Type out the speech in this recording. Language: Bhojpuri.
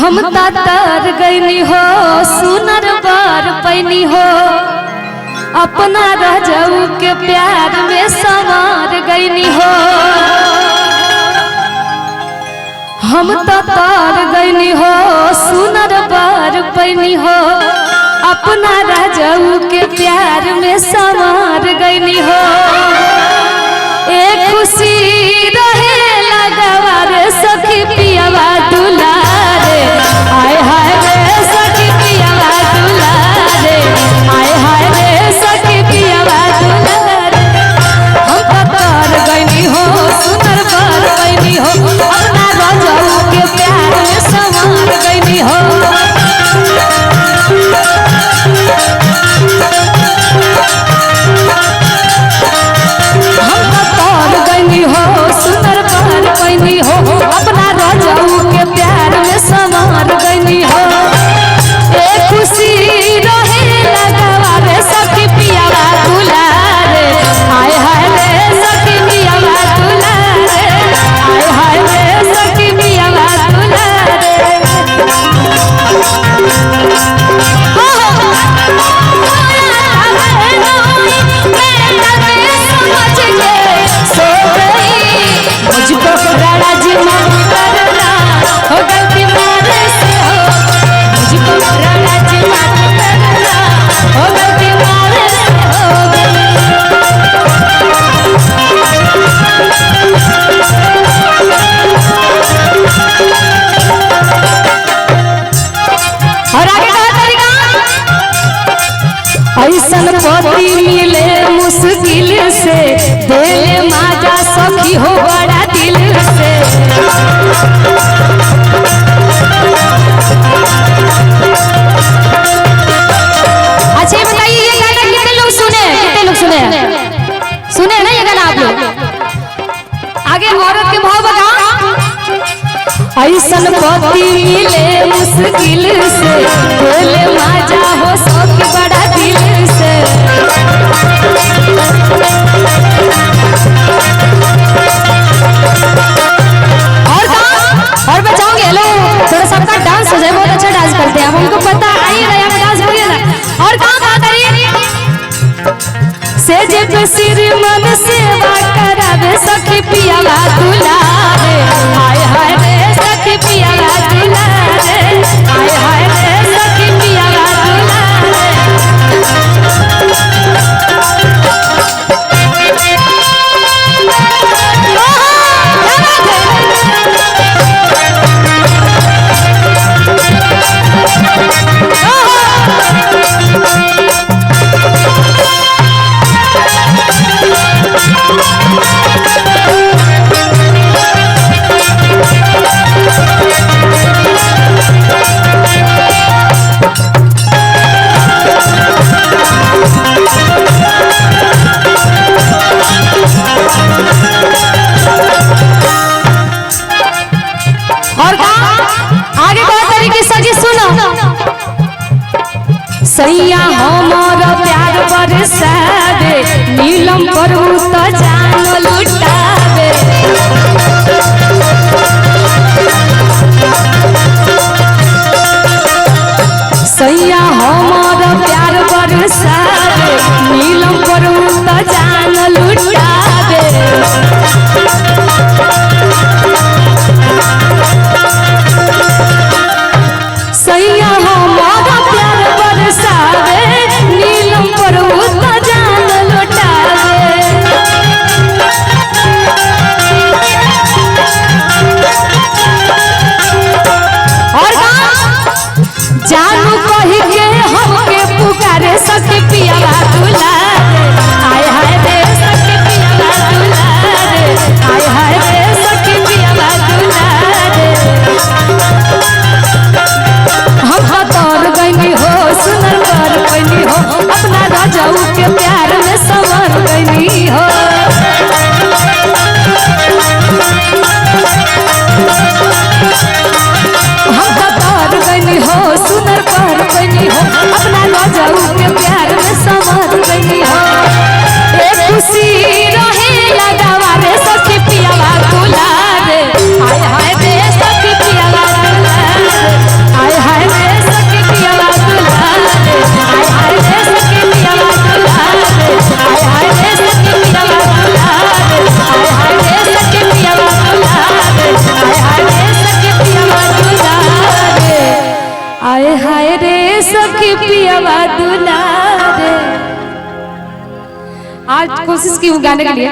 हम तर गईनी हो सुनर बार पैनी हो, अपना रजऊ के प्यार में संवार गईनी हो। हम तर गईनी हो सुनर बार पैनी हो, अपना रजऊ के प्यार में संवार गईनी हो। ए खुशी रहे लगवा रे सखी पियावा दुलारे, आय हाय रे सखी पियावा दुलारे, आय हाय रे सखी पियावा दुलारे। हम तर गईनी हो सुनर बार पैनी हो, अपना रजऊ के प्यार में संवार गईनी हो। हम तर गईनी हो सुनर बार पैनी हो, अपना रजऊ के प्यार में संवार गईनी हो। ए खुशी रहे लगवा रे सखी पियावा दुलारे, आय हाय रे सखी पियावा दुलारे, आय हाय रे सखी पियावा दुलारे। मुझको राणा जी माफ करना हो गलती मारे से हो, मुझको राणा जी माफ करना हो गलती मारे से हो गई। और आगे का तरीका, ऐसन पति मिले मुश्किल से, दिल माजा सखी हो बड़ा दिल से। अच्छा ये बताइए ये गाना कितने लोग सुने? कितने लोग सुने? सुने ना ये गाना आप लोग? आगे औरत के भाव बताओ। ऐसन पति मिले मुश्किल से, दिल माजा हो सखी बड़ा दिल से। और कहा और बचाओगे? हेलो थोड़ा सा आपका डांस हो जाए, बहुत अच्छा डांस करते हैं अब हमको पता आई ना, यहाँ पे डांस हो गया ना। और कहाँ कहाँ करिए से जब सिर मन सेवा करावे सखी पियावा दुलारे, आय हाय रे सखी पियावा दुलारे, आय हाय रे सखी पियावा दुलारे। और कहा आगे बहुत तरीके सजी सुनो। सैया हमर प्यार बरसावे, नीलम प्रभु तो जान लुटावे। सैया हमर प्यार बरसावे, नीलम प्रभु तो जान लुटावे। सैया हमारा प्यार बरसावे, नीलम प्रभु तो हाय रे सखी पियावा दुलारे। आज कोशिश की हूँ गाने के लिए।